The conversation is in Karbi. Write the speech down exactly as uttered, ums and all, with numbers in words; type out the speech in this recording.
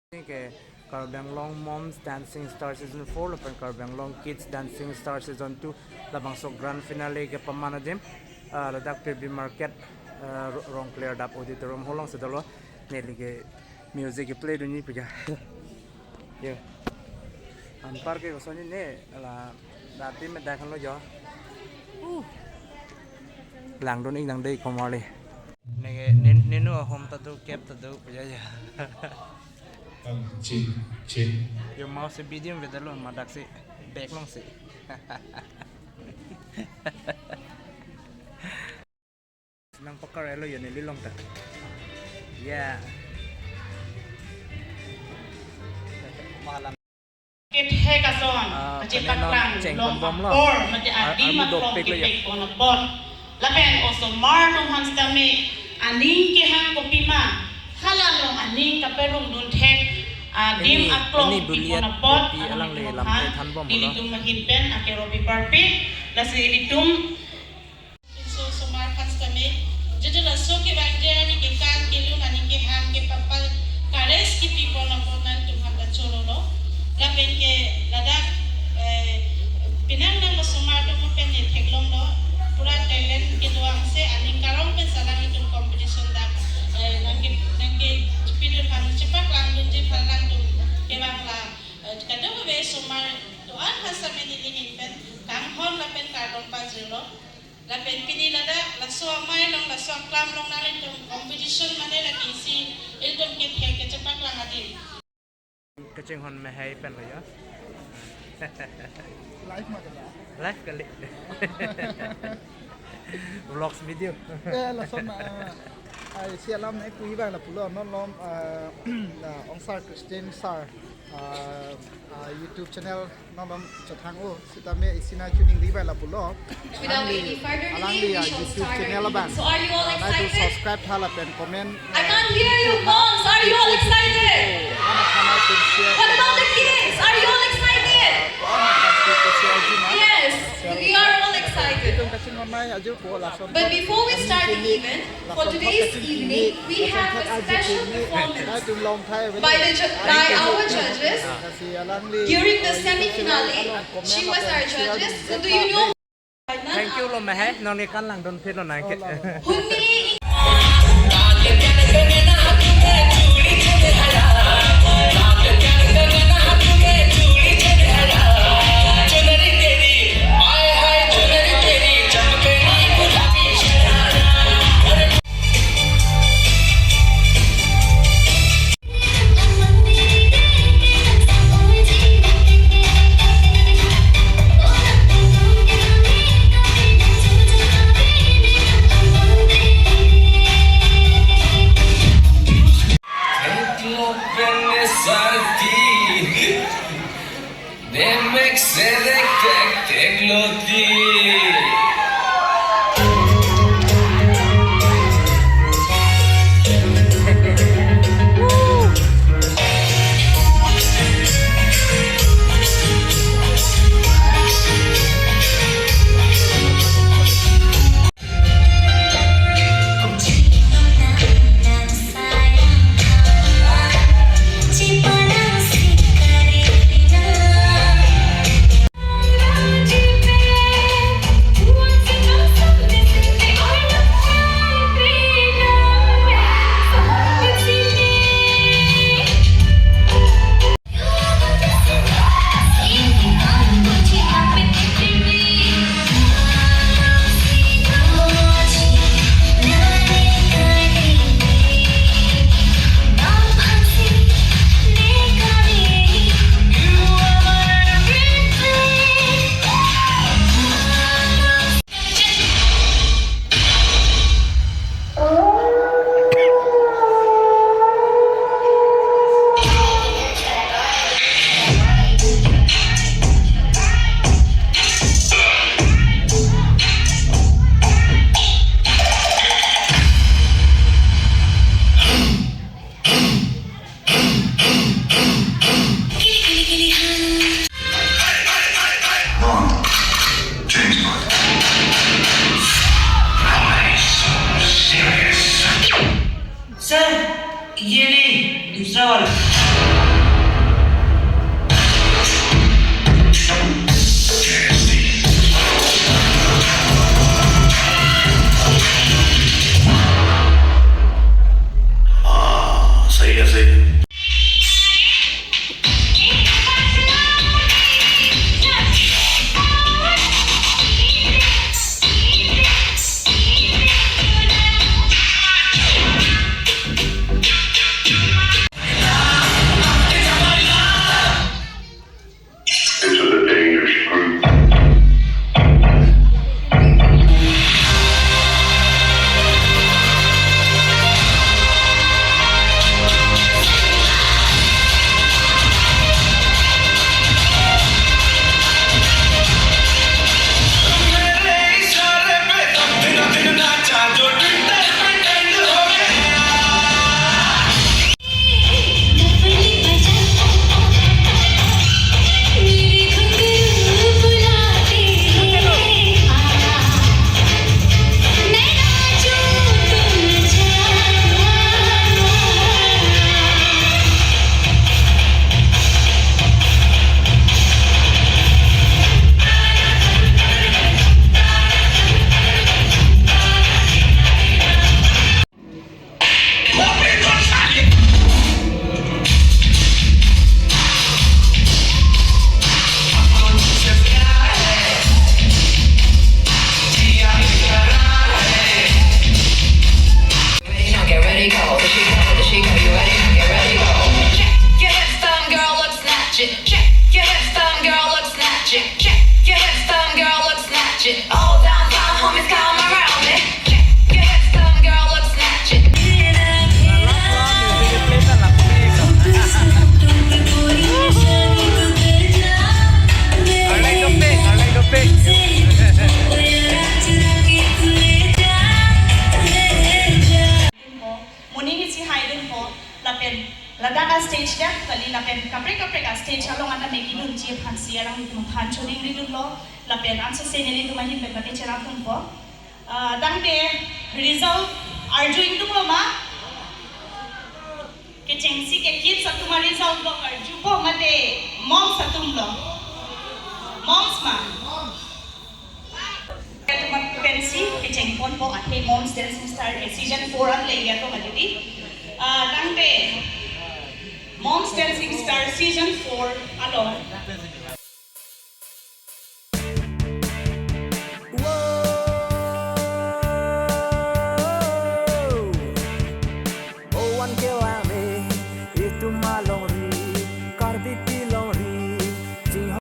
Ke Karbi Anglong Moms Dancing Star Season four lapen Karbi Anglong Kids Dancing Star Season two labangso grand finale kepaman adim, ah, ladak P B Market, ah, Ro-, Rongkler Dap Auditorium Hall alongsi dolo. Neli ke music ke play dunji pika. Yo. Anpar ke kosonji ne la dati me dak lo jo. Uh. Langdun ik nang dei komali. Neke nin-, ninu ahom ta do, kep ta do, ya, ya. Chin, chin. Yo mouse si bidim vedalo, madaksi back longsi. Nang pakar elo yo neli long ta. Ya. Kethek ason, ah, kachepaklang cheng long pon bomlo. Apor, mate ar-, adim armu aklong dopik lo ya. Kepek pon apot. Lapen osomar atum aphan sitame aning kehang kopima, hala along aning kaperung dun thek, adim aklong ini, ini kepek pon apot, pi alang le aning lam aphan, than bomlo. Ilitum ahin pen akero piparpe, lasi ilitum Pinso osomar aphan sitame, jodi laso kevangji arni kekang kelun aning kehang kepapal kares kepi pon apot nangtum aphan ta chorolo. Lapen ke ladak, eh, penang nang osomar atum pen ne theklonglo. Pura talent kedo angse aning karong pen salang itum competition dak, eh, nangke, nangkepi dun aphan, chepaklang dunji aphan nangtum kevang la, eh, kadokave osomar do-an aphan sitame neli ahin pen kanghon lapen kardom pajirlo. Lapen pini ladak laso amei along, laso aklam along nanglitum competition mane lake isi ilitum kethek kechepaklang adim. Kachinghon Mehai pen lo ya. Live ma kata. Live kali. Vlogs video. Eh, lason, ah, ah, isi alam nangkipu abang lapulo, non lom, ah, ah, Ongsar Christian Sir, ah, ah, YouTube channel non lom chethang-o, sitame isi nangchiningri abang lapulo. Without any further delay, we shall start our event. So are you all excited? Subscribe tha lapen comment. I can't hear you, moms. Are you all excited? What about the kids? Are you all excited? Yes, we are all excited. But before we start the event, for today's evening, we have a special performance by the ju-, by our judges. During the semi-finale, she was our judges. So do you know? Thank you lo Mehai, nonke kanlangdun phit lo nangke. Hunmi Demek sedek tek tek loti. This is a dangerous group. Ready now, get ready, go. Here she go, here she go, you ready now, get ready, go. Check your hips, some girl, look, snatch it. Check your hips, some girl, look, snatch it. Check your hips, some girl, look, snatch it. All downtown, homies, come around me. Check your hips, some girl, look, snatch it. Arlai dopik, arlai dopik. Monit isi haidunpo, lapen ladak a-stage dak kali, lapen kaprek kaprek a-stage along anta megi dunji aphansi alanglitum aphan choningridunlo, lapen ansose nelitum ahin pen mate cherapdunpo. Ah, tangte result arju ingtunglo ma? Kechengsi ke kids atum a-result lo arjupo mate moms atum lo? Moms ma? Atum pensi kechengponpo, athe Moms Dancing Star ke season four an legi atum aduti. Ah, tangte Moms Dancing Star season four along. Whoa. Oh, one kill me. Itum along